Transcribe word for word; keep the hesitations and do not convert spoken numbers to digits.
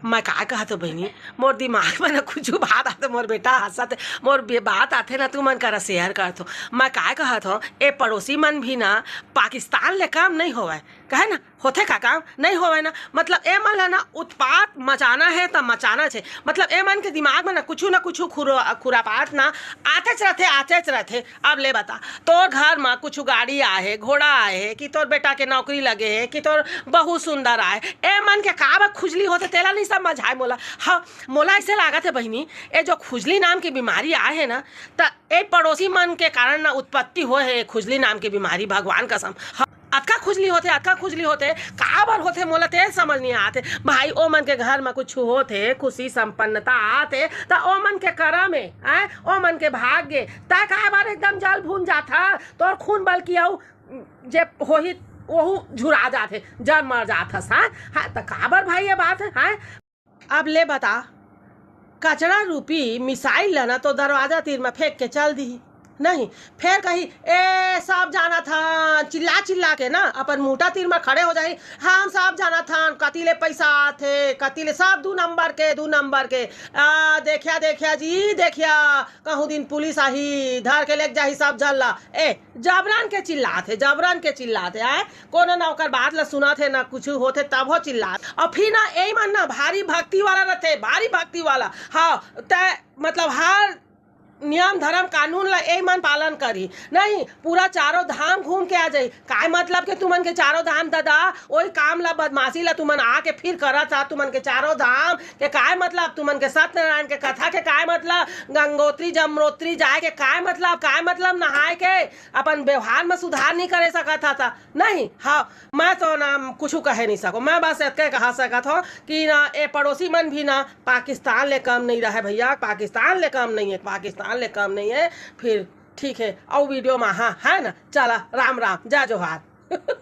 मैं काय कहत हो बहिनी, मोर दिमाग में ना कुछ बात आथे, मोर बेटा हंसत हे, मोर बे-, बात आथे ना, तुमन करा शेयर करत हो। मैं काय कहत हो, ए पड़ोसी मन भी ना पाकिस्तान ले कम नहीं होवय, कहे ना, होथे का काम? नहीं होवय ना। मतलब ए मन ला ना उत्पात मचाना हे त मचाना छे। मतलब ए मन के दिमाग में ना कुछ ना कुछ खुरो-, खुरापात ना आतेच रथे, आतेच रथे। अब ले बता, तोर घर म कुछु गाड़ी आए हे, घोड़ा आए हे, कि तोर बेटा के नौकरी लगे हे, कि तोर बहू सुंदर आए, ए मन के काबर खुजली होथे, तेला नहीं समझ आए मोला। हाँ, मोला ऐसे लागत हे बहिनी, ए जो खुजली नाम के बीमारी आए हे ना, त ए पड़ोसी मन के कारण ना उत्पत्ति होए हे खुजली नाम के बीमारी, भगवान कसम। हाँ, अतका खुजली होथे, अतका खुजली होथे, काबर होथे मोला ते समझ नहीं आते भाई। ओ मन के घर म कुछ होथे, खुशी संपन्नता आते, त ओ मन के करम ए, आए, ओ मन के भाग्य। तै काबर एकदम जल भून जाथा, तोर खून बल्कि अउ जे होही ओहू झुरा जाथे, जर मर जाथस। हाँ, हाँ, त काबर भाई ये बात हे? हाँ, अब ले बता, कचरा रूपी मिसाइल ल ना तो दरवाजा तीर म फेंक के चल दिही, नहीं, फेर कही, "ए, सब जानत हन," चिल्ला चिल्ला के ना अपन मुहटा तीर म खड़े हो जाही, "हम सब जानत हन, कति ले पैसा आथे, कति ले सब दू नंबर के, दू नंबर के। आ, देखिया, देखिया जी, देखिया, कहूँ दिन पुलिस आही, धर के लेग जाही सब झन ला।" ए, जबरन के चिल्लात हे, जबरन के चिल्लात हे, आय, कोनो ना ओकर बात ला सुनत हे, ना कुछ होत हे, तब हो चिल्लात। अउ फिर ना, ए मन ना भारी भक्ति वाला रथे, भारी भक्ति वाला। हाँ, तै मतलब हर नियम धर्म कानून ला ए मन पालन करही, नहीं, पूरा चारों धाम घूम के आ जाही। काय मतलब के तुमन के चारों धाम दादा, ओही काम ला, बदमाशी ला तुमन आके फिर करत हा। तुमन के चारों धाम के काय मतलब? तुमन के सत्यनारायण के कथा के काय मतलब? गंगोत्री जमनोत्री जाए के काय मतलब? काय मतलब नहाए के? अपन व्यवहार में सुधार नहीं करे सकत हा त? नहीं, हाँ, मैं तो ना कुछ कहे नहीं सको। मैं बस इतके कहा सकत हूँ कि ना, ए पड़ोसी मन भी ना पाकिस्तान ले कम नहीं रहे भैया, पाकिस्तान ले कम नहीं है, पाकिस्तान ले कम नहीं है। फिर ठीक है, अउ वीडियो में, हाँ, है ना, चला, राम राम, जय जोहार।